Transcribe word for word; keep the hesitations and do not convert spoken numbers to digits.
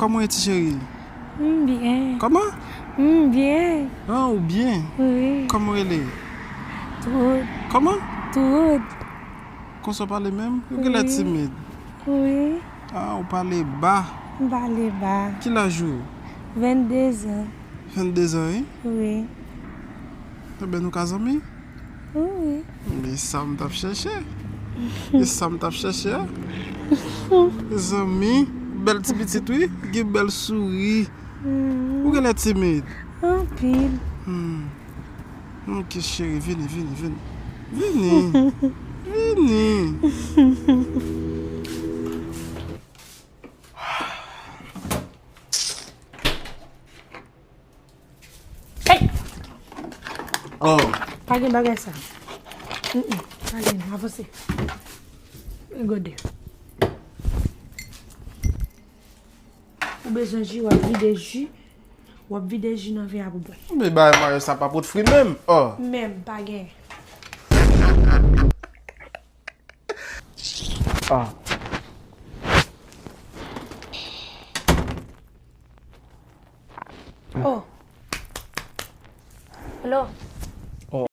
Kòman w ye, ti cheri? M byen. Kòman? M byen. Ah, ou byen? Wi. Kòman w rele? Tout. Kòman? Tout. Konsa w pale menm? Ou genlè Wi. Timid? Wi. Ah, ou pale ba. M pale ba. Ki laj ou? Vennde zan. Vennde zan, wi? Wi. Enben, nou ka zanmi? Wi. E sa m t ap chèche. E sa m t ap chèche a. Zanmi, bèl ti pitit, wi. Gen bèl souri. Ou genlè Timid? Anpil. Hmm. Ok, cheri, vini, vini, vini. Vini. Vini. Hey! Oh. Pa gen bagay sa. Mm-mm. Pa gen, avanse. Gode. Ou bezwen ji, w ap vide ji. W ap vide ji nan vè a pou bwè. Men bagay marye sa pa pot fri menm. Oh. Menm, pa gen. Ah. Oh. Hello.